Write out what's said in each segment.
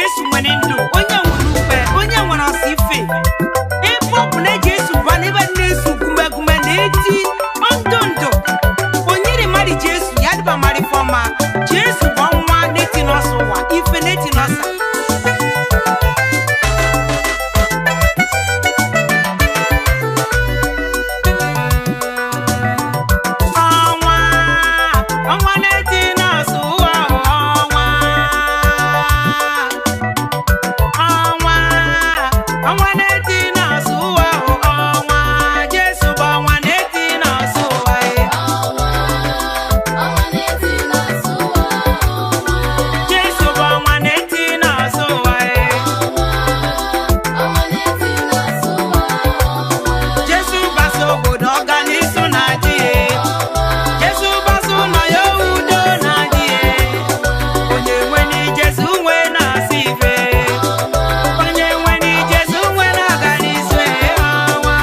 Jesu nwere ndụ, onye nwere ukpe, onye nwere ọsọ ife. Ebe ọ bụ na Jesu ba n'ebe na-esu gumegume na-eti ndụ ndụ. Onyere mmadụ Jesu ya dịba mmadụ fọma. Jesu bụ ọnwa na-eti n'ọsọ ụwa, ife na-eti n'ọsa. Ọnwa, ọnwa na-eti n'ọsọ ụwa, ọnwa. Ọnwa, ọnwa na-eti n'ọsọ ụwa, ọnwa. Jesu bụ ọnwa na-eti n'ọsọ ụwa. Jesu bụ ọnwa na-eti n'ọsọ ụwa. Jesu basa obodo ọganisu na-adị. Jesu basa ụlọ ya udo na-adị. Onye nwe ni Jesu nwe na-asị ife. Onye nwe ni Jesu nwe na-aganisu ọnwa.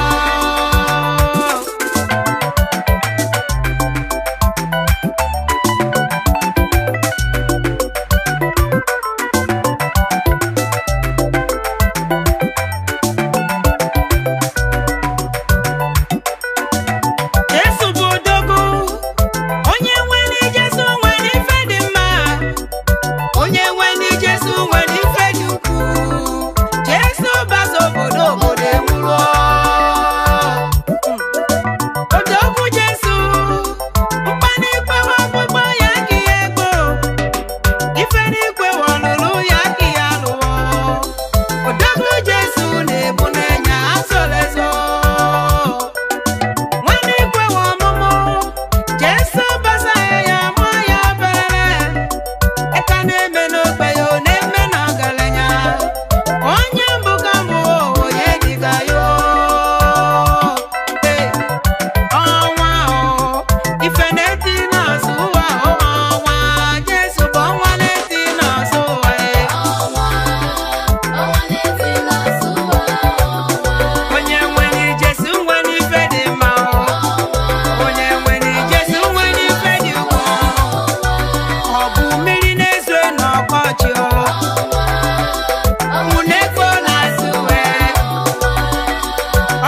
Jesu bụ odogwu, onye nwere Jesu nwere ife dị mma, onye nwere Jesu nwere ife dị ukwuu. Jesu basa obodo obodo enwuruo. Odogwu Jesu, mkpanikwe ọkpụkpọ ya ka ya ego, ife n'ikwe ọlụlụ ya ka ya lụọ. Odogwu Jesu na-ebu n'enya azọlezo. Nwanne ikwe nwe ọmụmụ, Jesu basa ya mụọ ya bere. Eka na-eme n'ogbe ya, ọ na-eme n'ọgaranya. Onye mbụ ka mbụ, onye dịka ya. Ee, ọnwa o, ife na-eti n'ọsọ ụwa, ọnwa. Jesu bụ ọnwa na-eti n'ọsọ ụwa. Onye nwere Jesu nwere ife dị mma o. Onye nwere Jesu nwere ife dị ukwuu. Ọ bụ mmiri na-ezo n'ọkọchị o. Mụ na-ekpo na-asụ uwe.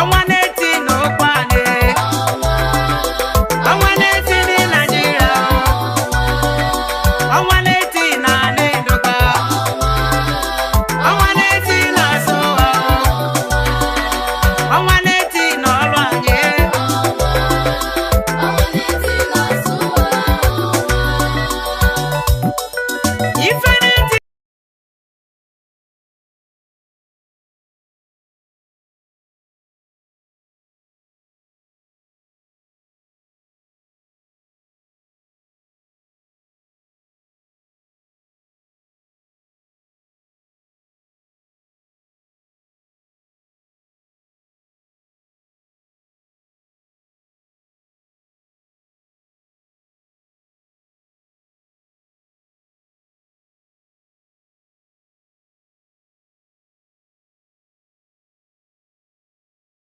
Ọnwa na-eti n'ụkwanị. Ọnwa na-eti na Naịjirịa o. Ọnwa na-eti na Ndụka. Ọnwa na-eti na Asụwa o. Ọnwa na-eti n'ọlụ anyị. Ife